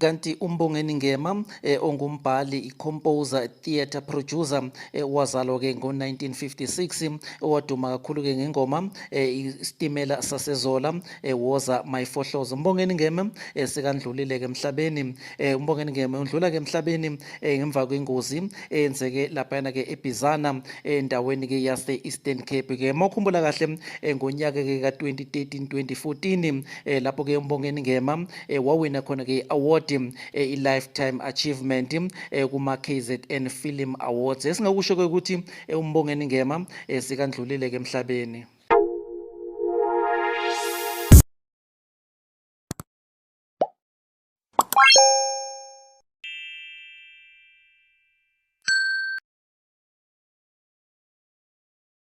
Kanti uMbongeni Ngema, ongumbhali, i-composer, theatre producer, wazalwa-ke ngo-1956, owaduma kakhulu-ke ngengoma Isitimela Sasezola, Woza Mayifohloza. UMbongeni Ngema sekandlulile-ke emhlabeni. UMbongeni Ngema undlula-ke emhlabeni ngemva kwengozi eyenzeke laphayana-ke eBhizana, endaweni-ke yase-Eastern Cape-ke. Uma ukhumbula kahle, ngonyaka-ke ka-2013 2014, lapho-ke uMbongeni Ngema wawina khona-ke i-award, i-Lifetime Achievement, kuma-KZN Film Awards. Esingakusho-ke ukuthi uMbongeni Ngema sekandlulile-ke emhlabeni.